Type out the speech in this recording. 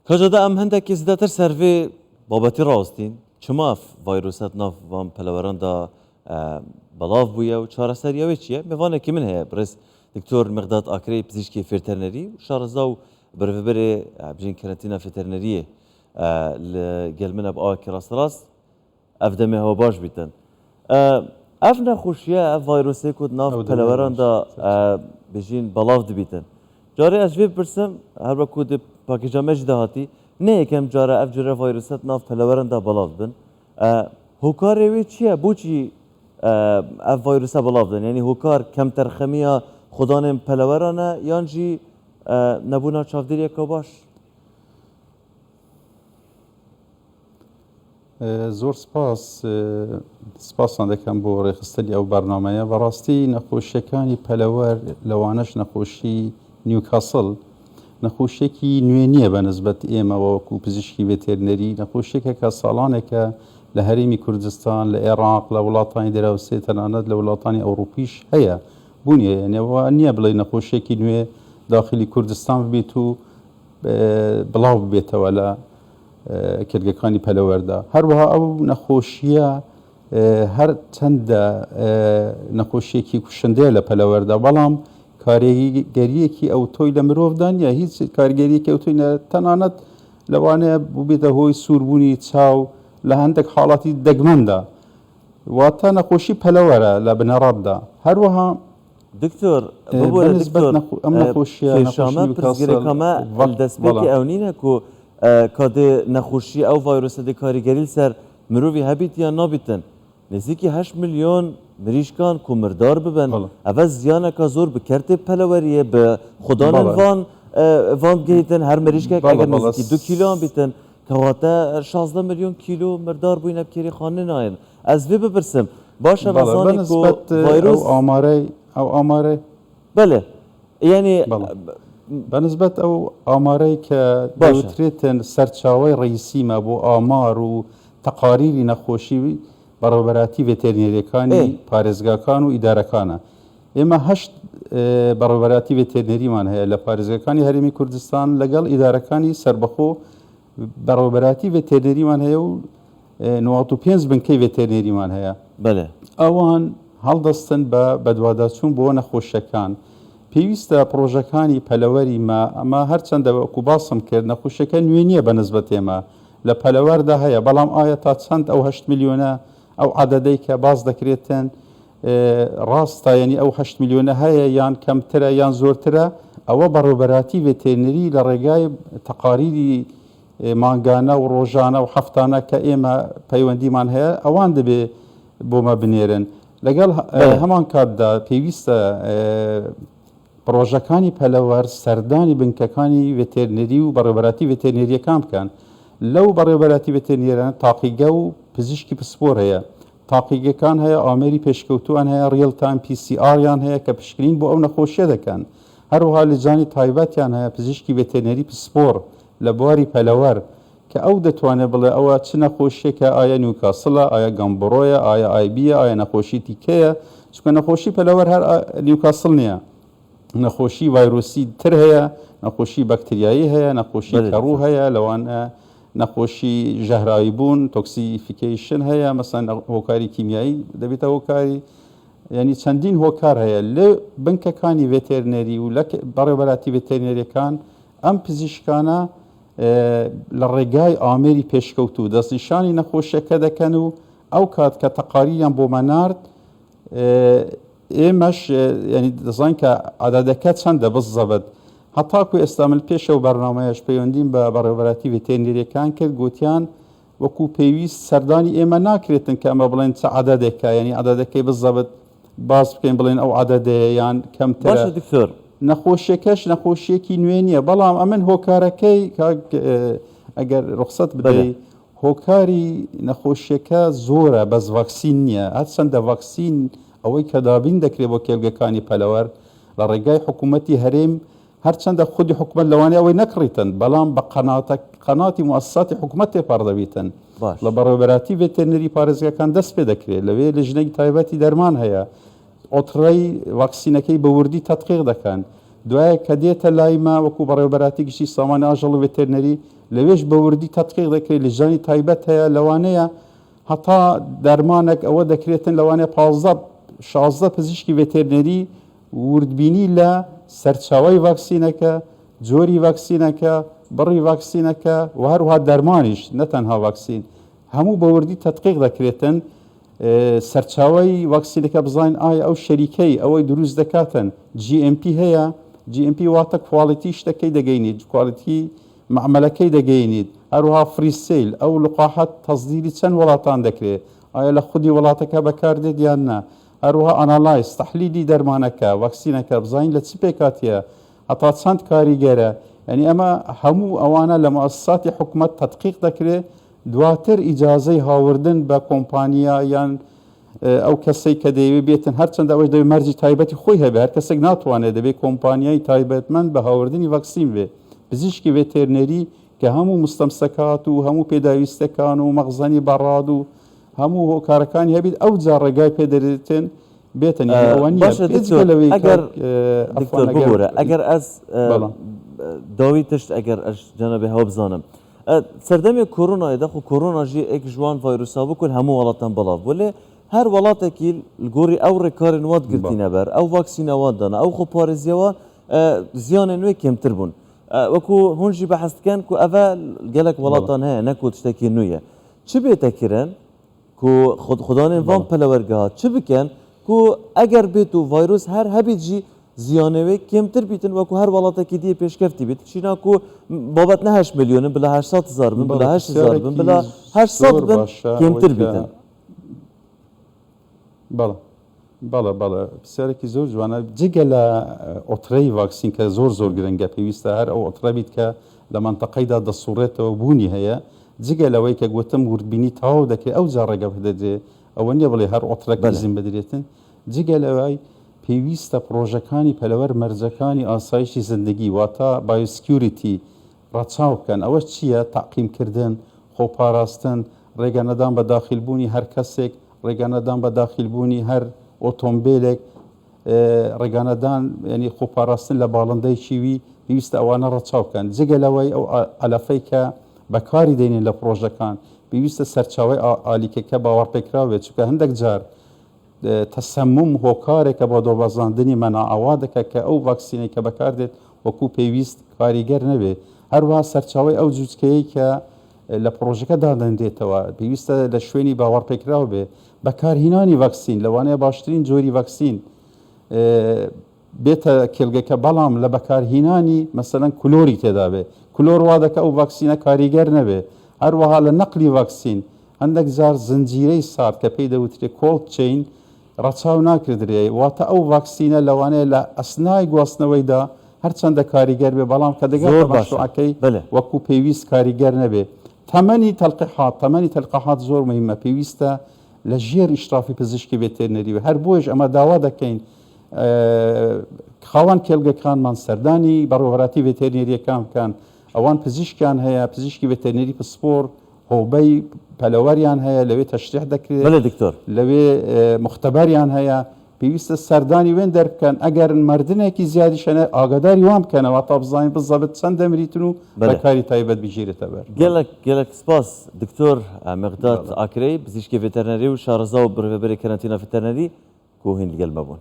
کاجادە ئەم هەندێکی زیاتر سەرڤێ بابەتی ڕاوستین چما ڤایرۆسە ناو ڤان پەلەوەراندا بەڵاو بوویە و چارەسەری ئەوێ چییە؟ مێوانێکی من هەیە بڕێز دکتۆر مقداد ئاکرەی پزیشکی فێرتەرنەری و شارەزا و بەڕێوەبەرێ بژین کەرەنتینا فێتەرنەریە لە گەل منە بە ئاوەکی ڕاستەڕاست ئەڤ دەمێ هەوە باش بیتن. ئەڤ نەخۆشیە ئەڤ ڤایرۆسێ کو ناڤ ئەو دەمێ پەلەوەران باش دا سەرچاو. بێژین بەڵاڤ دبیتن. جارێ ئەز ڤێ بپرسم هەر وەکو د پاکێجا مە ژی دا هاتی نە یەکەم جارە ئەڤ جورە ڤایرۆسە ناڤ پەلەوەران دا بەڵاڤ دبن. هۆکارێ وێ چیە بۆچی ئەڤ ڤایرۆسە بەڵاڤ دبن؟ یانی هۆکار کەمتەرخەمییا خودانێن پەلەوەرانە یان ژی نەبوونا چاڤدێریەکا باش؟ زۆر سپاس سپاستان دەکەم بۆ ڕێکخستنی ئەو بەرنامەیە. بەڕاستی نەخۆشیەکانی پەلەوەر لەوانەش نەخۆشی نیوکاسڵ نەخۆشیەکی نوێ نییە بە نسبەت ئێمەوە وەکو پزیشکی ڤێتێرنەری، نەخۆشیەکە کە ساڵانێکە لە هەرێمی کوردستان، لە ئێراق، لە وڵاتانی دراوسێ، تەنانەت لە وڵاتانی ئەوڕوپیش هەیە، بوونی هەیە. یعنی وا نییە بڵێ نەخۆشیەکی نوێ داخلی کوردستان ببێت و بڵاو ببێتەوە لە کێلگەکانی پەلەوەردا. هەروەها ئەو نەخۆشییە هەر چەندە نەخۆشیەکی کوشندەیە لە پەلەوەردا، بەڵام کاریگەریەکی ئەوتۆی لە مرۆڤدا نییە، هیچ کاریگەریەکی ئەوتۆی نییە، تەنانەت لەوانەیە ببێتە هۆی سووربوونی چاو لە هەندێک حاڵەتی دەگمەندا، واتە نەخۆشی پەلەوەرە لە بنەڕەتدا. هەروەها دکتۆر ببورە دکتۆر کێشامە پرسگرێکامە دەستپێکی ئەو نینە کو کادێ نەخۆشی ئەو ڤایرۆسە دێ کاریگەری سەر مروڤی هەبیت یان نابیتن نزیکی 8 ملیۆن مریشکان کو مردار ببن ئەڤە زیانەکە زۆر بە کەرتێ پەلەوەریە بە خودانن ڤان ڤان بگەیتن هەر مریشکێک ئەگەر نزیکی 2 کیلۆان بیتن کەواتە 16 ملیۆن کیلۆ مردار بووینە بکێری خانە نایەن ئەز ڤێ بپرسم باشە بەڵێ مەزانی کو بەنسبەت ئەو ڤایرۆس ئامارەی ئەو ئامارەی بەلێ یانی بەڵێ بەنسبەت ئەو ئامارەی کە باشە. دەوترێتن سەرچاوەی ڕەیسیمە بۆ ئامار و تەقاریری نەخۆشی بەڕێوەبەراتی ئێ ڤێتێرنێریەکانی پارێزگاکان و ئیدارەکانە ئێمە هەشت بەڕێوەبەراتی ڤێتێرنێریمان هەیە لە پارێزگاکانی هەرێمی کوردستان لەگەڵ ئیدارەکانی سەربەخۆ بەڕێوەبەراتی ڤێتێرنێریمان هەیە و 95 بنکەی ڤێتێرنێریمان هەیە. بەلێ. ئەوان هەڵدەستن بە بەدواداچوون بۆ نەخۆشیەکان. پێویستە پڕۆژەکانی پەلەوەری مە، ئەمە هەرچەندە وەکو باسم کرد نەخۆشیەکە نوێ نییە بە نسبەت ئێمە، لە پەلەوەردا هەیە، بەڵام ئایا تا چەند ئەو هەشت ملیۆنە، ئەو عەدەدەی کە باس دەکرێتن ڕاستە، یانی ئەو هەشت ملیۆنە هەیە یان کەمترە یان زۆرترە، ئەوە بەڕێوەبەراتی ڤێتێرنری لە ڕێگای تەقاریری مانگانە و ڕۆژانە و هەفتانە کە ئێمە پەیوەندیمان هەیە ئەوان دەبێ بۆمە بنێرن. لەگەڵ هەمان کاتدا پێویستە پڕۆژەکانی پەلەوەر سەردانی بنکەکانی ڤێتێرنری و بەڕێوەبەراتی ڤێتێرنێرییەکان بکەن. لەو بەڕێوەبەراتی ڤێتێرنێرانە تاقیگە و پزیشکی پسپۆر هەیە. تاقیگەکان هەیە، ئامێری پێشکەوتووان هەیە، real time PCR یان هەیە کە پشکنین بۆ ئەو نەخۆشییە دەکەن. هەروەها لجانی تایبەتیان هەیە، پزیشکی ڤێتێرنێری پسپۆڕ لە بواری پەلەوەر کە ئەو دەتوانێت بڵێ ئەوە چ نەخۆشییەکە، ئایا نیوکاسڵە، ئایا گامبڕۆیە، ئایا ئایبییە، ئایا نەخۆشی دیکەیە، چونکە نەخۆشی پەلەوەر هەر نیوکاسڵ نییە، نەخۆشی ڤایرۆسی تر هەیە، نەخۆشی بەکتریایی هەیە، نەخۆشی بەلێ کەڕوو دکتۆر. هەیە، لەوانە نەخۆشی ژەهراوی بوون، toxification هەیە، مەسەن هۆکاری کیمیایی دەبێتە هۆکاری، یانی چەندین هۆکار هەیە. لە بنکەکانی ڤێتێرنەری و لە بەڕێوەبەراتی ڤێتێرنەریەکان ئەم پزیشکانە لە ڕێگای ئامێری پێشکەوتوو دەستنیشانی نەخۆشیەکە دەکەن و ئەو کات کە تەقاریریان بۆمە نارد ئێمەش ینی دەزانین کە عەدەدەکە چەندە بزەبت هەتاکو ئێستا من پێش ئەو بەرنامەیەش پەیوەندیم بە بەڕێوەبەراتی ڤێتێرنەریەکان کرد گوتیان وەکو پێویست سەردانی ئێمە ناکرێتن کە ئەمە بڵێن چ عەدەدێکە یعنی عەدەدەکەی بزەبت باس بکەین بڵێن ئەو عەدەدەیە یان کەمترە. باشە دکتۆر. نەخۆشیەکەش نەخۆشیەکی نوێ نییە بەڵام ئەمن هۆکارەکەی کاک ئەگەر ڕوخسەت بەلێ. بدەی هۆکاری نەخۆشیەکە زۆرە بەس ڤاکسین نییە هەرچەندە ڤاکسین ئەوەی کە دابین دەکرێت بۆ کێلگەکانی پەلەوەر لە ڕێگای حکوومەتی هەرێم هەرچەندە خودی حکومەت لەوانەیە ئەوەی نەکڕیتن، بەڵام بە قەناتە قەناتی موئەسساتی حکومەت تێپەڕ دەبیتن. باش. لە بەڕێوەبەراتی ڤێتێرنەری پارێزگاکان دەست پێ دەکرێت، لەوێ لیژنەی تایبەتی دەرمان هەیە، ئۆتڕەی ڤاکسینەکەی بە وردی تەدقیق دەکەن. دوایە کە دێتە لای مە وەکو بەڕێوەبەراتی گشتی سامانی ئاژەڵ و ڤێتێرنەری لەوێش بە وردی تەدقیق دەکرێت لیژنەی تایبەت هەیە لەوانەیە هەتا دەرمانێک ئەوە دەکرێتن لەوانەیە 15 16 پزیشکی ڤێتێرنەری وردبینی لە سەرچاوەی ڤاکسینەکە، جۆری ڤاکسینەکە، بڕی ڤاکسینەکە و هەروەها دەرمانیش نە تەنها ڤاکسین هەموو بە وردی تەدقیق دەکرێتن سەرچاوەی ڤاکسینەکە بزانین ئایا ئەو شەریکەی ئەوەی دروست دەکاتن GMP هەیە GMP واتە quality شتەکەی دەگەینیت quality مەعمەلەکەی دەگەینیت هەروەها free sale ئەو لقاحات تەسدیری چەند وڵاتان دەکرێت ئایا لە خودی وڵاتەکە بەکاردێت یان نا هەروەها analyze تەحلیلی دەرمانەکە ڤاکسینەکە بزانین لە چ پێکهاتیە هەتا چەند کاریگەرە یانی ئەمە هەموو ئەوانە لە موئەسساتی حکومەت تەدقیق دەکرێ دواتر ئیجازەی هاوردن بە کۆمپانیا یان ئەو کەسەی کە دەیەوێ بێتن هەرچەندە ئەوەش دەبێ مەرجی تایبەتی خۆی هەبێ هەر کەسێک ناتوانێت دەبێ کۆمپانیای تایبەتمەند بە هاوردنی ڤاکسین بێ پزیشکی ڤێتێرنەری کە هەموو مستەمسەکات و هەموو پێداویستەکان و مەخزەنی بەڕاد و هەموو هۆکارەکانی هەبیت ئەوجا ڕێگای پێ دەدرێتن بێتن یانی ئەوە نییە باشە بێجگە دکتۆر لەوەی ئەگەر کاک دکتۆر عەفوان ئەگەر ببورە ئەگەر ئەز بەڵام. داوی تشت ئەگەر ئەژ جەنابێ هەوە بزانم سەردەمێ کۆرۆنایێ دە خو کۆرۆنا ژی ئێک ژ وان ڤایرۆسا بوو کو ل هەموو وڵاتان بڵاڤ بوو لێ هەر وڵاتێکی ل گۆری ئەو ڕێکارێن وات گرتینە بەر ئەو ڤاکسینا وات دانا ئەو خۆ پارێزیەوە زیانێن وێ کێمتر بوون وەکو هون ژی بەحس دکەن کو ئەڤە گەلەک وڵاتان هەیە نەکو تشتەکی نوویە چ بێتە کرن کو خودانێن ڤان پەلەوەرگەها چ بکەن کو ئەگەر بێت و ڤایرۆس هەر هەبیت ژی زیانێ وێ کێمتر بیتن وەکو هەر وڵاتەکی دیێ پێشکەفتی بیت چینا کو بابەت نە هەشت ملیۆنن بلا 800 هزار بن بلا 8 هزار بن پرسیارێکی بلا 800 زۆر بن باشە ئەوەی کێمتر کە بیتن. بەڵێ بەڵێ بەڵێ پرسیارێکی زۆر جوانە جگە لە ئۆترەی ڤاکسین کە زۆر زۆر گرنگە پێویستە هەر ئەو ئۆترە بیت کە لە مەنتەقەیدا دەسوڕێتەوە بوونی هەیە جگە لەوەی کە گوتم وردبینی تەواو دەکرێت ئەوجا ڕێگە بدەدرێ ئەوە نییە بڵێ هەر ئۆترەک بەلێ. ئیزن بدرێتن جگە لەوەی پێویستە پڕۆژەکانی پەلەوەر مەرجەکانی ئاسایشی زندگی واتە biosecurity ڕەچاو بکەن ئەوەش چییە تەعقیم کردن خۆپاراستن ڕێگە نەدان بە داخیل بوونی هەر کەسێک ڕێگە نەدان بە داخیل بوونی هەر ئۆتۆمبێلێک ڕێگا نەدان یانی خۆپاراستن لە باڵندەی کیوی پێویستە ئەوانە ڕەچاو بکەن جگە لەوەی ئەو عەلەفەی کە بەکاری دێنین لە پڕۆژەکان پێویستە سەرچاوەی ئالیکەکە باوەڕپێکراو بێت چونکە هەندێک جار تەسەموم هۆکارێکە بۆ دابەزاندنی مەناعە وا دەکات کە ئەو ڤاکسینەی کە بەکاردێت وەکو پێویست کاریگەر نەبێت هەروەها سەرچاوەی ئەو جوجکەیەی کە لە پڕۆژەکە دادەنرێتەوە پێویستە لە شوێنی باوەڕپێکراو بێت بەکارهینانی ڤاکسین لەوانەیە باشترین جۆری ڤاکسین بێتە کێڵگەکە بەڵام لە بەکارهینانی مەسەلەن کلۆری تێدا بێ کلۆر وا دەکا ئەو ڤاکسینە کاریگەر نەبێ هەروەها لە نەقلی ڤاکسین هەندێک جار زنجیرەی سارد کە پێی دەوترێ cold chain ڕەچاو ناکردرێ واتە ئەو ڤاکسینە لەوانەیە لە ئەسنای گواستنەوەیدا هەرچەندە کاریگەر بێ بەڵام کە دەگاتە زۆر باشە مەشروعەکەی بەلێ. وەکو پێویست کاریگەر نەبێ تەمەنی تەلقیحات تەمەنی تەلقەحات زۆر مهمە پێویستە لە ژێر ئیشرافی پزیشکی ڤێتێرنەری بێ هەر بۆیەش ئەمە داوا دەکەین خاوەن کێڵگەکانمان سەردانی بەڕێوەبەراتی ڤێتێرنەریەکان بکەن ئەوان پزیشکیان هەیە پزیشکی ڤێتێرنەری پسپۆر هۆبەی پەلەوەریان هەیە لەوێ تەشریح دەکرێت بەلێ دکتۆر. لەوێ موختەبەریان هەیە پێویستە سەردانی وێن دەربکەن ئەگەر مردنێکی زیادیش هەنە ئاگاداری وان بکەنەوە تا بزانین بزەبت چەند دەمریتن و بەلێ. ڕێکاری تایبەت بگیرێتە بەر. بەڵێ. گەلەک گەلەک سپاس دکتۆر مقداد بەڵێ. ئاکرەی پزیشکی ڤێتەرنەری و شارەزا و بەڕێوەبەری کەرەنتینا ڤێتەرنەری کو هین لگەل مە بوون.